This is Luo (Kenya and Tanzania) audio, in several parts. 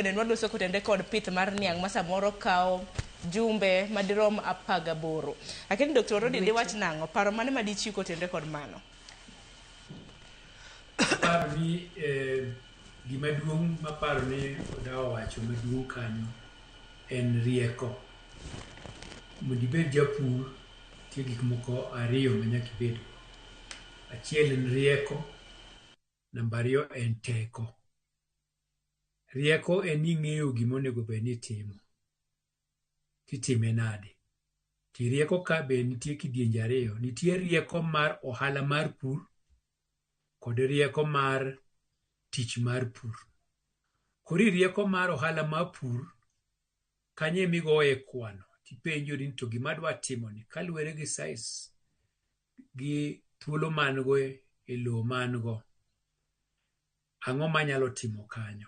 Bende nwaduso kotenre kod pith mar niang' ma samoro kawo jumbe madirom 18. Lakini Dr. Rodi diwach nang'o? Paro mane ma dichiw kotenre kod mano? Aparo ni gima duong' maparo ni Odawa owacho maduong' kanyo en rieko. Mondo ibed japur, nitie gik moko ariyo ma nyaka ibedgo. Achiel en rieko, namba ariyo en teko. Rieko en ni ing'eyo gima onego bed ni itimo, titime nade. To rieko ka be nitie kidienje ariyo. Nitie rieko mar ohala mar pur kod rieko mar tich mar pur. Koro e rieko mar ohala mar pur, kanyo ema igoye kwano tipenjori ni to gima adwa timoni kaluwore gi size gi thuolo ma an go e lowo ma an go, ang'o manyalo timo kanyo.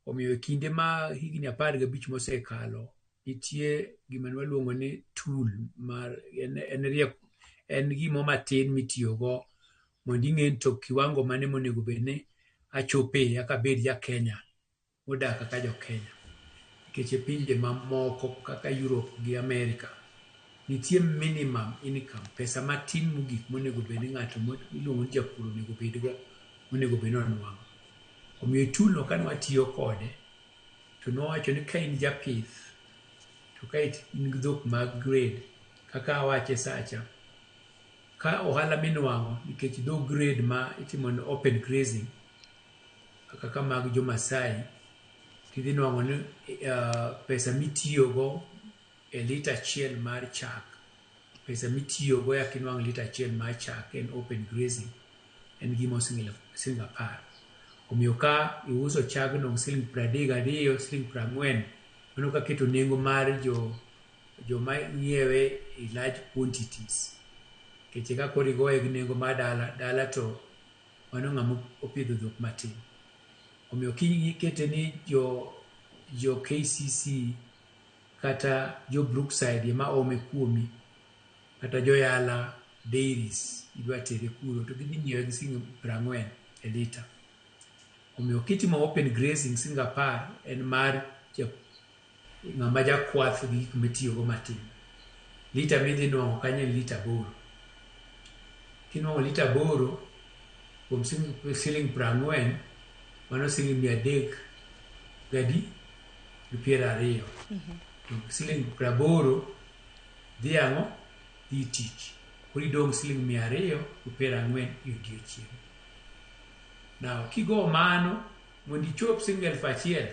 Omiyo e kinde ma higni 15 mosekalo, nitie gima ne waluongo ni tool mar en rieko en gimo matin mitiyogo mondo ing'e ni to kiwango mane monego bed ni achope eka abed ja Kenya modak kaka jo Kenya. Nikech e pinje mamoko kaka Europe gi America, nitie minimum income, pesa matin mogik monego bed ni ng'ato miluongo ni japur onego bedgo, onego bed ni onwang'o. Omiyo tool no kane watiyo kode, to nwawacho ni ka in japith, to ka in gi dhok mag grade, kaka awache sacha, ka ohala minwang'o nikech dho grade ma itimo ni open grazing, kaka mag jo Masai, tidhi nwang'o ni pesa mitiyogo e lita achiel mar chak, pesa mitiyogo eka inwang' lita achiel mar chak en open grazing, en gima siling 10. Omiyo ka iuso chagno siling 32, siling 40, mano kaketo nengo mar joma ng'iewe e large quantities. Nikech ka koro igoye gi nengo mar dala, dala to mano ng'ama opidho dhok matin. Omiyo kikete ni jo KCC kata jo Brookside ema ome kuomi, kata jo Yala Dairies idwa tere kuro, to gidhi nyiewe gi siling 40 e lita. Omiyo kitimo open grazing siling 10 en mar ng'ama jakwath gi gik mitiyogo matin. Lita midhi nwang'o kanyo en lita 8. Kinwang'o lita 8 kuom siling 40, mano siling 320. To siling 80 dhi ang'o? Dhi tich. Koro idong' siling 240 e odiochieng'. Now, kigo mano, mondo ichop siling 1000,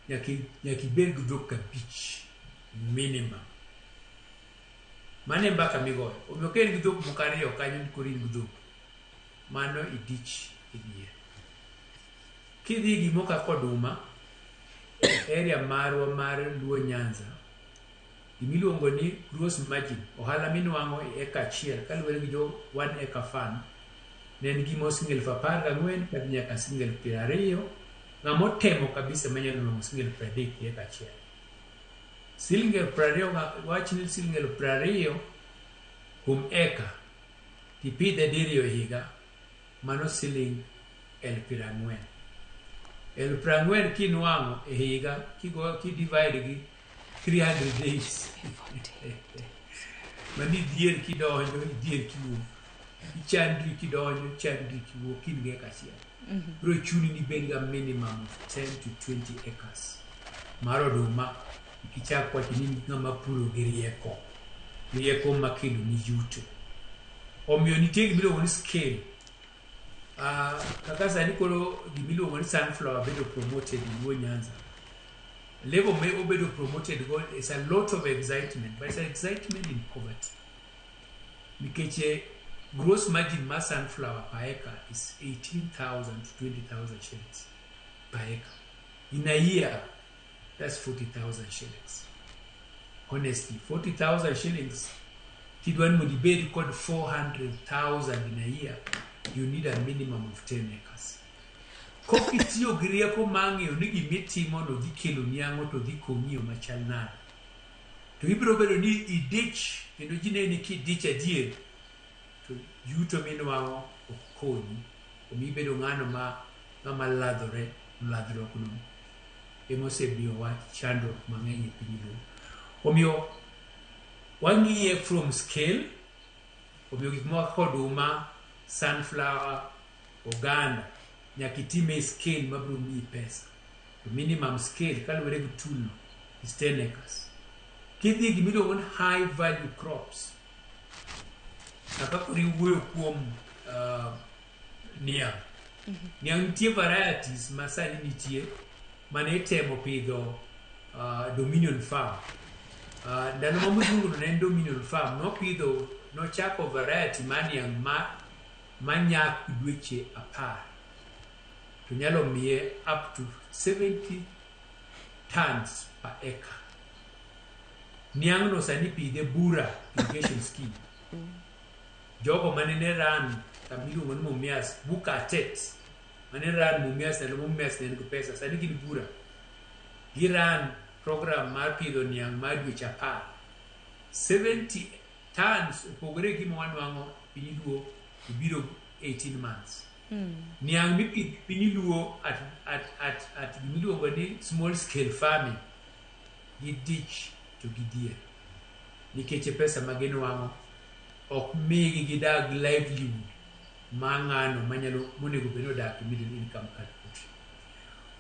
nyaka ibed gi dhok 5 minimum. Mano e mbaka migoyo. Omiyo ka in gi dhok moko ariyo kanyo koro in gi dhok, mano idich e diere. Kidhi gimoro kaka oduma, area marwa mar Luo Nyanza, gimiluongo ni gross margin, ohala minwang'o e eka achiel kaluwore gi jo One Acre Fund, ne en gimo siling 14,000 kadhi nyaka siling 20,000. Ng'ama otemo kabisa manyalo nwang'o siling 30,000 e eka achiel. Siling 20,000, wach ni siling 20,000 kuom eka, tipidhe diriyo e higa, mano siling 40,000. 40,000 kinwang'o e higa, kidivide gi 300 days. Mano idhier kidonjo, idhier kiwuok. Ichandri kidonjo, chandri kiwuok, kin gi eka achiel. Biro chuni ni ibed ga minimum of 10 to 20 acres mar oduma, kichak wacho ni ng'ama puro gi rieko. Rieko makelo ni yuto. Omiyo nitie gima iluongo ni scale. Kaka sani koro gima iluongo ni sunflower bedo promoted e Luo Nyanza. Level ma obedo promoted go is a lot of excitement, but it's excitement in poverty. Nikech gross margin mar sunflower per acre is 18,000 to 20,000 shillings per acre. In a year, that's 40,000 shillings. Honestly, 40,000 shillings, kidwa ni mondo ibed kod 400,000 in a year, you need a minimum of 10 acres. Kok itiyo gi rieko mar ng'eyo ni gimitimo no dhi kelo ni ang'o to dhi konyi e yo machal nade. To ibiro bedo ni idich kendo ji neni kidich adier to yuto minwang'o ok konyi. Omiyo ibedo ng'ano ma ng'ama ladhore, ladhruok no Ema osemiyowa chandruok mang'eny e piny Luo. Omiyo wang'iye from scale, omiyo gik moko kaka oduma, sunflower, oganda, nyaka itime e scale mabiro miyi pesa. To minimum scale kaluwore gi tool no is 10 acres. Kidhi gimiluongo ni high value crops, kaka koro iwuoyo kuom niang'. Niang' nitie varieties ma sani nitie mane itemo pidho Dominion Farm. Ndalo ma mzungu no ne en Dominion Farm, nopidho, nochako variety mar niang' ma manyak dweche 10 to nyalo miye up to 70 tons per acre. Niang' no sani pidhe Bura irrigation scheme. Jogo mane ne run kama iluongo ni Mumias, Bukatet, mane run Mumias ndalo ma Mumias ne nigi pesa, sani gin Bura. Gi run program mar pidho niang' mar dweche 10. 70 tons opogore gi gima wanwang'o piny Luo to biro 18 months. Niang' mipidho piny Luo at gimiluongo ni small scale farming gi dich to gidhier nikech e pesa ma ginwang'o ok migi gidag livelihood ma ng'ano manyalo monego bed ni odak e middle income country.